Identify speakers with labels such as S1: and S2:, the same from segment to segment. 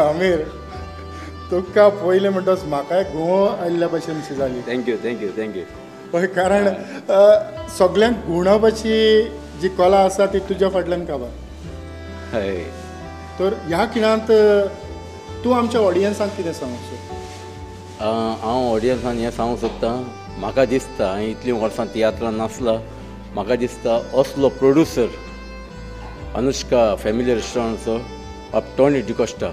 S1: आमीर तुका पयलें म्हणटच म्हाकाय घुंव आयिल्ल्या भशेन शी जाली.
S2: Thank you thank you thank you.
S1: हय, कारण सगल्यांक घुंवडावपाची जी कला आसा ती तुज्या फाटल्यान काबार.
S2: हय,
S1: तर ह्या खिणांत तूं आमच्या ऑडियन्साक कितें सांगूंक सोदता?
S2: हांव ऑडियन्सान हें सांगूंक सोदतां, म्हाका दिसता हांवें इतलीं वर्सां तियात्रान नासला, म्हाका दिसता असलो प्रोड्युसर अनुष्का फॅमिली रेस्टॉरंटचो बाब टॉनी डिकोस्टा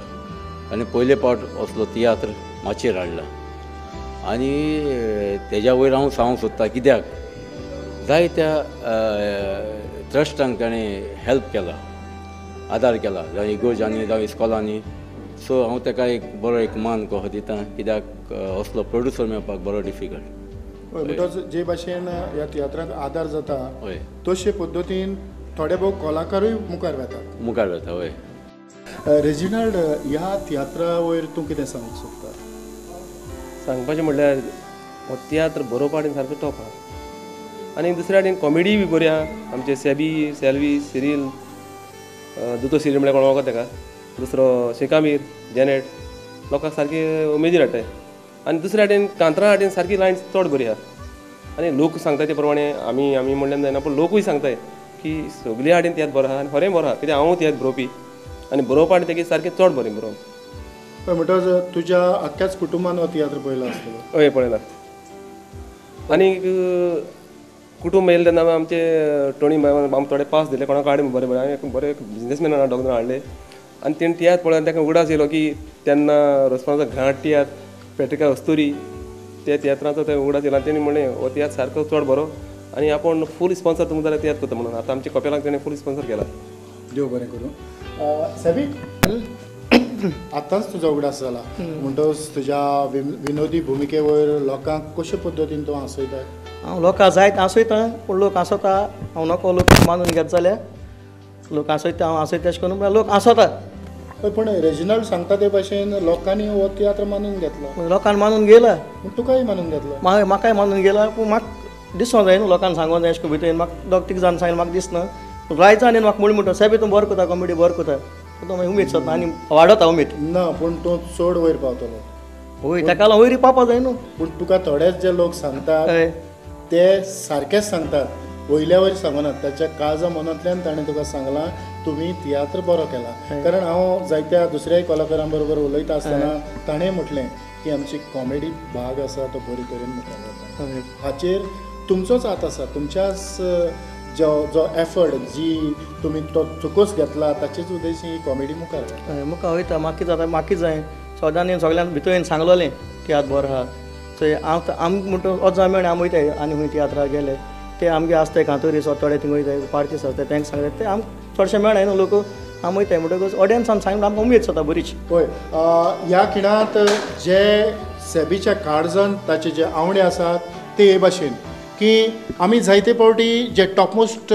S2: आनी पयले पावट असलो तियात्र माचयेर हाडला आनी तेज्या वयर हांव सांगूंक सोदतां कित्याक जायत्या ट्रस्टांक ताणें हेल्प केला, आदार केला, जावं इगोर्जांनी जावं इस्कॉलांनी. सो हांव ताका एक बरो एक मान कसो दिता कित्याक असलो प्रोड्युसर मेळपाक बरो डिफिकल्ट.
S1: हय, म्हणटच जे भाशेन ह्या तियात्राक आदार जाता
S2: हय
S1: तशे पद्दतीन थोडे भोव कलाकारूय मुखार वेतात.
S2: मुखार वता. हय.
S1: रेजिनाल्ड, ह्या तियात्रा वयर तूं कितें सांगूंक सोदता?
S3: सांगपाचें म्हणल्यार हो तियात्र बरोवपा हाडून सारको टॉप आहा आनी दुसऱ्या हाडून कॉमेडीय बी बरी आहा. आमचे सेबी, सेल्वी, सिरील, दुतो सिरील म्हणल्यार कोण वळखता तेका, दुसरो शेकामीर, जेनेट, लोकांक सारकी उमेदीन हाडटाय. आनी दुसऱ्या हाटेन कांतरा हाटेन सारकी लायन्स चड बरी आहा आनी लोक सांगता ते प्रमाणे आमी आमी म्हणल्यार जायना पूण लोकूय सांगताय की सगळी हाटेन तियात्र बरो आहा आनी खरें बरो आहा कित्याक हांवूय तियात्र बरोवपी आनी बरोवपा हाटेन तेगे सारकें चड बरें बरोवप.
S1: हय, म्हणटच तुज्या आख्ख्याच कुटुंबान हो तियात्र पळयला आसतलो?
S3: हय, पळयला. आनी कुटुंब येयलें तेन्ना आमचे टोणी आमकां थोडे पास दिले, कोणाक हाडले बरें बरें, हांवें बरे बिजनेसमॅनान दोग जाण हाडले आनी तेणें तियात्र पळयलो ताका उगडास येयलो की तेन्ना रोसपाचो घांट तियात्र पेट्रिका अस्तुरी त्या तियात्राचो ते उगडास येयला. तेणी म्हणलें हो तियात्र सारको चड बरो आनी आपूण फूल स्पॉन्सर तुमकां जाल्यार तियात्र करता म्हणून. आतां आमच्या कपेलाक तेणें फूल स्पॉन्सर केला.
S1: देव बरें करूं. सेबी, आतांच तुजो उगडास जाला म्हणटच तुज्या विनोदी भुमिके वयर लोकांक कशे पद्दतीन तूं हांसयता?
S4: हांव लोकां जायत हांसयता पूण लोक हांसता हांव नको लोक मानून घेत जाल्यार लोक हांसयता, हांव हांसयता अशें करून लोक हांसता.
S1: पूण रेजिनाल्ड सांगता ते भाशेन लोकांनी हो तियात्र मानून घेतला.
S4: लोकांनी मानून घेयला,
S1: तुकाय मानून घेतला?
S4: म्हाकाय मानून घेयला पूण म्हाका दिसोंक जाय न्हू, लोकांनी सांगोंक जाय अशें करून भितर म्हाका दोग तीग जाण सांगलें म्हाका दिसना. पूण रायचा आनी म्हाका म्हणून म्हणटा सायब तूं बरो करता, कॉमेडी बरो करता, तूं मागीर उमेद जाता आनी वाडता उमेद.
S1: ना पूण तूं चड वयर पावतलो.
S4: वयर ताका लागून वयर पावपा जाय न्हू.
S1: पूण तुका थोडेच जे लोक सांगतात ते सारकेच सांगतात, वयल्या वयर सांगनात, ताच्या काळजा मनांतल्यान ताणें तुका सांगलां तुमी तियात्र बरो केला. कारण हांव जायत्या दुसऱ्याय कलाकारां बरोबर उलयता आसतना ताणें म्हटलें की आमची कॉमेडी भाग आसा तो बरे तरेन मुखार वता. हाचेर तुमचोच हात आसा, तुमच्याच जो जो एफर्ट जी तुमी तो चुकोस घेतला ताचेच उद्देशी ही कॉमेडी मुखार वता.
S4: मुखार वयता. म्हाका कितें जाता, म्हाका कितें जाय सदांनी सगळ्यांक भितर येवन सांगलोलें तियात्र बरो आहा. सो हांव आमी म्हणटा वच मेळ्ळें आमी वयताय आनी खंय तियात्राक गेले ते आमगे आसताय कांतोरी थोडे थिंग वयताय पार्टीस आसताय तांकां सांगता ते आमकां चडशे मेळनाय न्हू लोक, आमी वयताय म्हणटकच ऑडियन्सान सांगता आमकां उमेद जाता बरीच.
S1: हय, ह्या खिणांत जे सेबीच्या काळजान ताचे जे आवडे आसात ते हे भाशेन की आमी जायते फावटी जे टॉपमोस्ट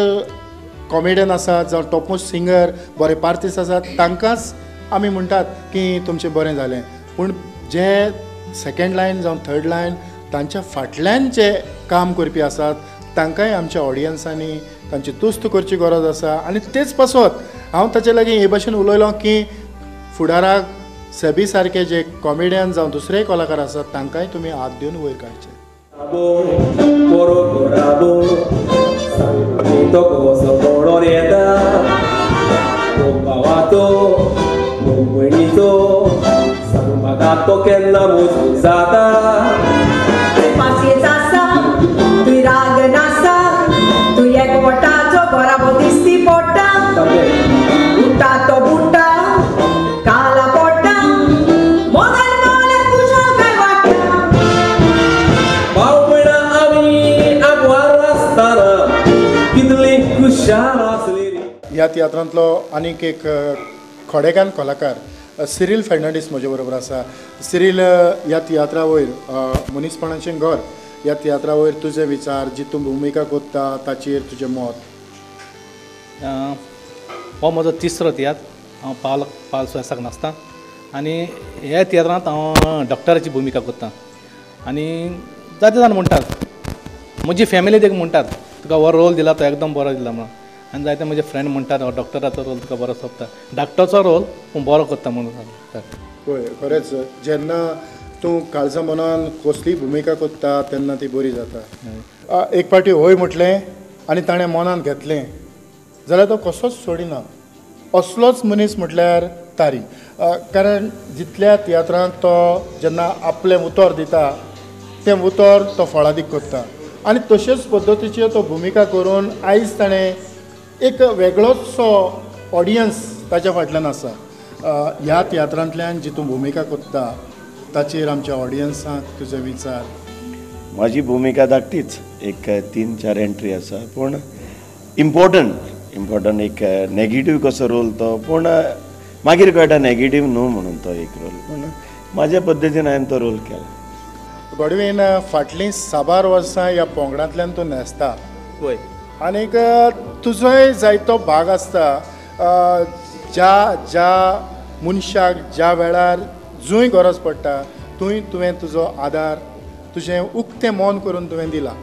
S1: कॉमेडियन आसात जावं टॉपमोस्ट सिंगर बरे पार्तीस आसात तांकांच आमी म्हणटात की तुमचें बरें जालें, पूण जे सेकेंड लायन जावं थर्ड लायन तांच्या फाटल्यान जे काम करपी आसात तांकांय आमच्या ऑडियन्सांनी तांची तुस्त करची गरज आसा. आनी तेच पासत हांव ताचे लागीं हे भाशेन उलयलो की फुडाराक सेबी सारके जे कॉमेडियन जावं दुसरेय कलाकार आसात तांकांय तुमी हात दिवन वयर काडचे. ह्या तियात्रांतलो आनीक एक खडेगान कलाकार सिरील फर्नांडीस म्हजे बरोबर आसा. सिरील, ह्या तियात्रा वयर मनीसपणाचें घर ह्या तियात्रा वयर तुजे विचार, जी तूं भुमिका कोत्ता ताचेर तुजें मत.
S5: हो म्हजो तिसरो तियात्र. हांव पावल पावल सुवासाक नाचता आनी ह्या तियात्रांत हांव डॉक्टराची भुमिका करता. आनी जायते जाण म्हणटात, म्हजी फॅमिली देखून म्हणटात तुका हो रोल दिला तो एकदम बरो दिला म्हणून. आनी जायते म्हजे फ्रेंड म्हणटात हो डॉक्टराचो रोल तुका बरो सोबता, डॉक्टरचो रोल पूण बरो करता म्हणून. नमस्कार.
S1: पळय खरेंच जेन्ना तूं काळजा मनान कसली भुमिका करता तेन्ना ती बरी जाता. एक पाटी हय म्हटलें आनी ताणें मनान घेतलें जाल्यार तो कसोच सोडिना. असलोच मनीस म्हटल्यार तारी. कारण जितल्या तियात्रांत तो जेन्ना आपलें उतर दिता तें उतर तो फळादीक करता आनी तशेंच पद्दतीच्यो तो भुमिका करून आयज ताणें एक वेगळोचसो ऑडियन्स ताच्या फाटल्यान आसा. ह्या तियात्रांतल्यान जी तूं भुमिका करता ताचेर आमच्या ऑडियन्साक तुजे विचार.
S6: म्हाजी भुमिका धाकटीच, एक 3-4 एंट्री आसा, पूण इम्पॉर्टंट एक नेगेटीव कसो रोल तो, पूण मागीर कळटा नेगेटीव न्हू म्हणून तो एक रोल, पूण म्हाज्या पद्दतीन हांवें तो रोल केला.
S1: गॉडवीन, फाटलीं साबार वर्सां ह्या पोंगडांतल्यान तूं न्हेसता
S7: वय
S1: आनीक तुजोय जायतो भाग आसता. ज्या ज्या मनशाक ज्या वेळार जंय गरज पडटा थंय तुवें तुजो आदार, तुजें उक्तें मन करून तुवें दिलां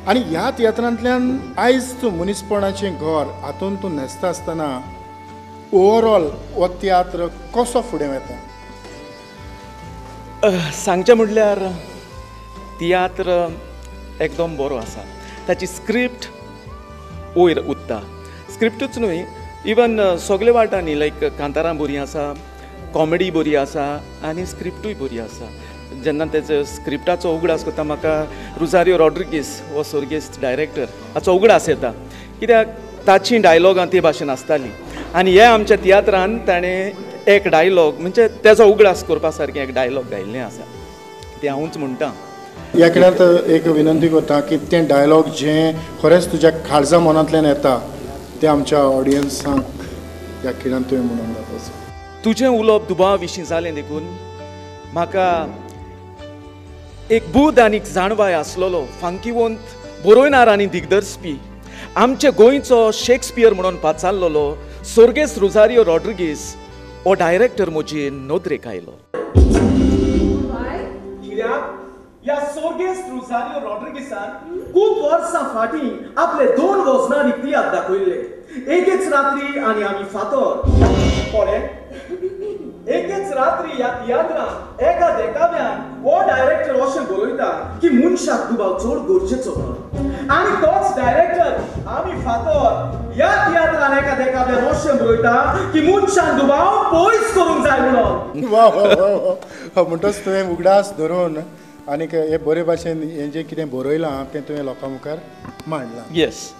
S1: आनी ह्या तियात्रांतल्यान आयज तूं मनीसपणाचें घर हातूंत तूं न्हेसता आसतना ओवरऑल हो तियात्र कसो फुडें वता?
S7: सांगचें म्हणल्यार तियात्र एकदम बरो आसा. ताची स्क्रिप्ट वयर उत्ता, स्क्रिप्टूच न्हय इवन सगळे वाटांनी लायक कांतारां बरीं आसा, कॉमेडी बरी आसा आनी स्क्रिप्टूय बरी आसा. जेन्ना तेजो स्क्रिप्टाचो उगडास करता म्हाका रुजारियो रॉड्रिगीस हो सर्गेस्त डायरेक्टर हाचो उगडास येता, कित्याक ताची डायलॉगां ते भाशेन आसताली आनी हे आमच्या तियात्रान ताणें एक डायलॉग म्हणजे तेजो उगडास करपा सारकें एक डायलॉग गायिल्लें आसा, तें हांवूच म्हणटा.
S1: ह्या खिणांत एक विनंती करता की तें डायलॉग जें खरेंच तुज्या काळजा मनांतल्यान येता तें आमच्या ऑडियन्सांक ह्या खिणांत तुवें म्हणून दाखोवचें.
S7: तुजें उलोवप दुबावा विशीं जालें देखून म्हाका एक बूद आनी जाणवाय आसलेलो फांकीवंत बरोयणार आनी दिग्दर्शपी आमचे गोंयचो शेक्सपियर म्हणून पाचारलेलो सर्गेस्त रुजारियो रॉड्रिगीस हो डायरेक्टर म्हजी नदरेक आयलो.
S8: कित्याक ह्या सर्गेस्त रुजारियो रॉड्रिगीसान खूब वर्सां फाटीं आपले 2 वजनांनी तियात्र दाखयल्ले, एकेच रात्री आनी आमी फातर. पळय एकेच रात्री ह्या तियात्रान एका देखाव्यान हो डायरेक्टर अशें बरयता की मनशाक दुबाव चड गरजेचो म्हणून, आनी तोच डायरेक्टर आमी फातर ह्या तियात्रान एका देखाव्यान अशें बरयता की मनशान दुबाव पयस करूंक जाय म्हणून.
S1: वा वा, म्हणटच तुवें उगडास धरून आनीक हे बरे भाशेन हें जें कितें बरयलां तें तुवें लोकां मुखार मांडलां.
S7: येस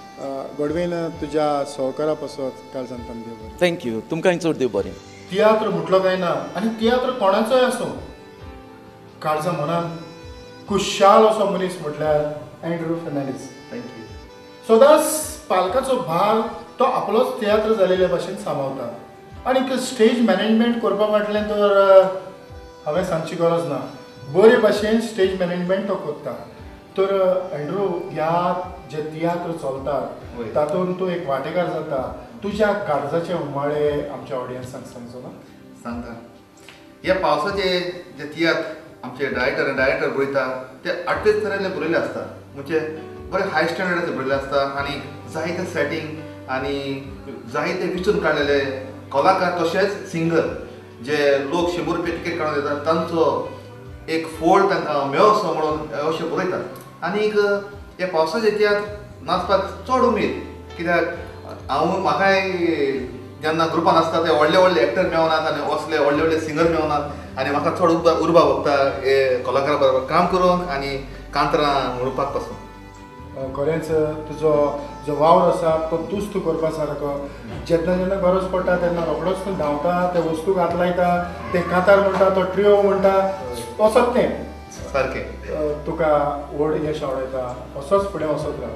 S1: गॉडवीन, तुज्या सहकारा पासत काळजान देव बरें.
S7: Thank you, तुमकांय चड देव बरें.
S1: तियात्र म्हटलो काय ना आनी तियात्र कोणाचोय आसूं, काळजा मनान खुशाल असो मनीस म्हटल्यार अँड्रू फर्नांडीस.
S9: Thank you.
S1: सदांच पालकाचो भाग तो आपलोच तियात्र जालेले भाशेन सांबाळता आनी स्टेज मॅनेजमेंट करपा फाटल्यान तर हांवें सांगची गरज ना, बरे भाशेन स्टेज मॅनेजमेंट तो करता. तर अँड्रू, ह्या जे तियात्र चलतात तातूंत तूं एक वांटेकार जाता, तुज्या काळजाचे उमाळे आमच्या ऑडियन्सांक सांगचो ना?
S9: सांगता. ह्या पावसाचे जे तियात्र आमचे डायरेक्टर डायरेक्टर बरयता ते आठवेच तरेले बरयले आसता, म्हणजे बरे हाय स्टँडर्डाचे बरयले आसता आनी जायते सेटींग आनी जायते विचून काडलेले कलाकार तशेंच सिंगर जे लोक 100 रुपया टिकेट काडून दितात तांचो एक फोड तांकां मेळसो म्हणून अशें बरयतात. आनीक ह्या पावसाचे तियात्र नाचपाक चड उमेद, कित्याक हांव म्हाकाय जेन्ना ग्रुपान आसता ते व्हडले व्हडले एक्टर मेळनात आनी असले व्हडले व्हडले सिंगर मेळनात आनी म्हाका चड उर्बा भोगता हे कलाकारा बरोबर काम करूंक आनी कांतरां म्हणपाक पासून.
S1: खरेंच तुजो जो वावर आसा तो तूच तूं करपा सारको, जेन्ना जेन्ना गरज पडटा तेन्ना रोखडोच तूं धांवता, ते वस्तूक हात लायता, ते कांतार म्हणटा, तो ट्रियो म्हणटा, असोच तें
S9: सारकें
S1: तुका व्हड यश आवडयता. असोच फुडें वचत राव.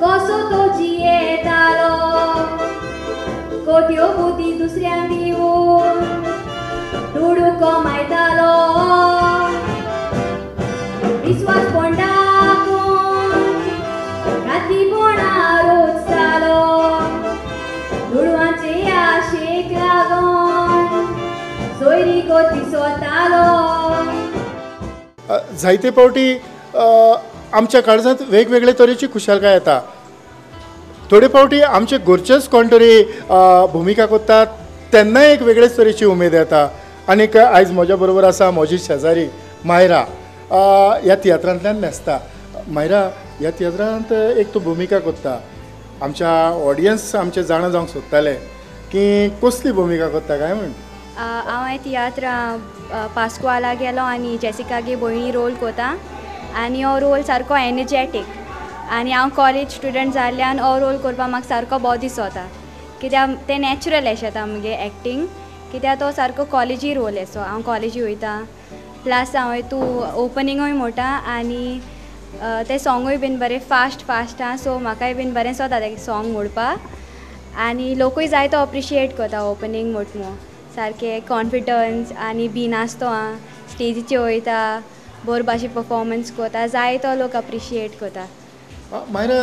S10: कसो तो जियेतालो कोट्यो बुद्धी दुसऱ्यांक दिवन दुडू कमायतालो, विस्वास पोंडाकून रातीपणा रोजतालो, दुडवांचे आशेक लागून सोयरी गोती सोतालो.
S1: जायते फावटी आमच्या काळजांत वेगवेगळे तरेची खुशालकाय येता. थोडे फावटी आमचे घरचेच कोण तरी भुमिका करतात तेन्नाय एक वेगळेच तरेची उमेद येता. आनीक आयज म्हज्या बरोबर आसा म्हजी शेजारी मायरा, ह्या तियात्रांतल्यान न्हेसता. मायरा, ह्या तियात्रांत एक तूं भुमिका करता, आमच्या ऑडियन्स आमचे जाणा जावंक सोदताले की कसली भुमिका करता काय म्हूण.
S10: हांव हे तियात्र पास्कुआला गेलो आनी जेसिकागे भयणी रोल कोता आनी हो रोल सारको एनर्जेटीक आनी हांव कॉलेज स्टुडंट जाल्ल्यान हो रोल करपाक म्हाका सारको बरो दिसता कित्याक तें नॅचरल अशें येता मुगे एक्टींग कित्याक तो सारको कॉलेजी रोल असो. हांव कॉलेजी वयता प्लस हांव हितू ओपनिंगूय म्हणटा आनी तें सोंगूय बीन बरें फास्ट फास्ट आहा सो म्हाकाय बीन बरें दिसता तें सोंग म्हणपाक आनी लोकूय जायतो अप्रिशिएट करता ओपनींग म्हट म्हूण सारकें कॉन्फिडन्स आनी बिनासतो आहा स्टेजीचेर वयता बरो भाशेन परफॉर्मन्स करता जायतो लोक अप्रिशिएट करता.
S1: मायरा,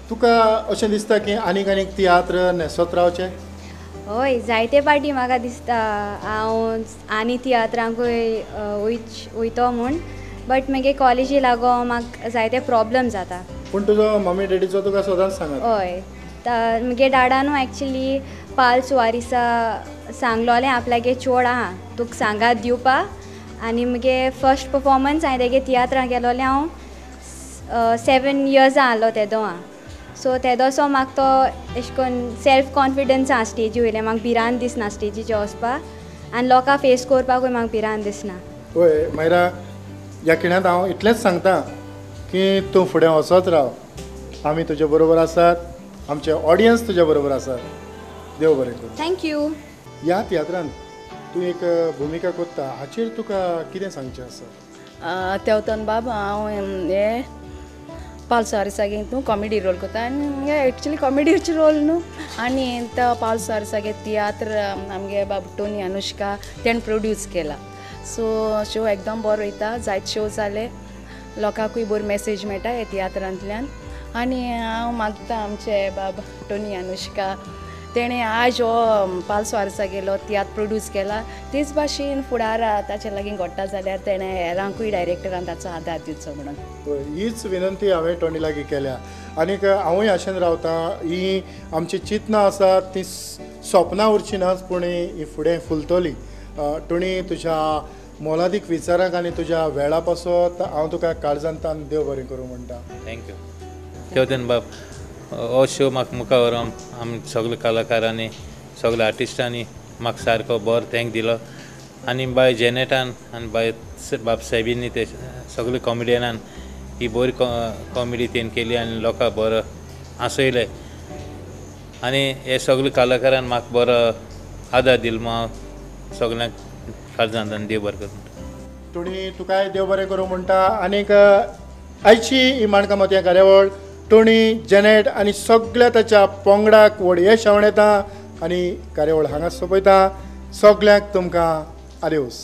S1: तुका अशें दिसता की आनीक आनीक तियात्र न्हेसत रावचें?
S10: हय, जायते पाटी म्हाका दिसता हांव आनी तियात्रांकूय वयतो म्हूण बट मागीर कॉलेजी लागो म्हाका जायते प्रॉब्लम जाता.
S1: पूण तुजो मम्मी डॅडीचो तुका सदांच सांगत?
S10: हय, मुगे डाडानू एक्चुली पाल सुवारिसा सांगलोलें आपल्यागे चोड आहा तुका सांगात दिवपा आनी मुगे फर्स्ट परफॉर्मन्स हांवें तेगे तियात्रां केलोलें हांव 7 इयर्सां आहलो तेदो आं. सो तेदोसो म्हाका तो एशें कोन्न सेल्फ कॉन्फिडन्स आहा स्टेजी वयलें म्हाका भिरांत दिसना स्टेजीचेर वचपाक आनी लोकां फेस करपाकूय म्हाका भिरांत दिसना.
S1: हय मायरा, ह्या खिणांत हांव इतलेंच सांगता की तूं फुडें वचत राव, आमी तुजे बरोबर आसात, आमचे ऑडियन्स तुज्या बरोबर आसात. देव बरें करूं.
S10: Thank you.
S1: ह्या तियात्रांत तूं एक भुमिका करता हाचेर तुका कितें सांगचें आसा?
S11: तेवतन बाब, हांव हे पालसुवारिसागे न्हू कॉमेडी रोल करता आनी एक्चुली कॉमेडीचे रोल न्हू आनी तो पालसुवारिसागे तियात्र आमगे बाब टोनी अनुष्का तेणें प्रोड्यूस केला. सो शो एकदम बरो वयता, जायते शो जाले, लोकांकूय बरी मॅसेज मेळटा हे तियात्रांतल्यान. आनी हांव मागता आमचे बाब टोनी अनुष्का तेणें आज हो पालसुवारिसा गेलो तियात्र प्रोड्यूस केला तेच भाशेन फुडारा ताचे लागीं घडटा जाल्यार तेणें हेरांकूय डायरेक्टरान ताचो आदार दिवचो म्हणून
S1: हीच विनंती हांवें टोनी लागीं केल्या. आनीक हांवूय आशेन रावता ही आमची चिंतनां आसात ती सोंपनां उरची नाच पूण ही फुडें फुलतली. टोनी, तुज्या मोलादीक विचारांक आनी तुज्या वेळा पासत हांव तुका काळजांतान देव बरें करूं म्हणटा.
S12: Thank you तेवतेन बाब. हो शो म्हाका मुखार व्हरोन आमी सगळे कलाकारांनी सगळे आर्टिस्टांनी म्हाका सारको बरो thank दिलो आनी बाय जेनेटान आनी बाय बाब सायबींनी ते सगळे कॉमेडियनान ही बरी कॉमेडी तेणी केली आनी लोकांक बरो हांसयले आनी हे सगळे कलाकारान म्हाका बरो आदार दिलो म्हूण हांव सगळ्यांक काळजांतल्यान देव बरें करूं म्हणटा.
S1: टोनी, तुकाय देव बरें करूं म्हणटा. आनीक आयची ही माणकां मोतयां कार्यावळ टोनी, जेनेट आनी सगळ्या ताच्या पंगडाक व्हड यश आंवडेता आनी कार्यावळ हांगा सोंपयता. सगळ्यांक तुमकां आदेवस.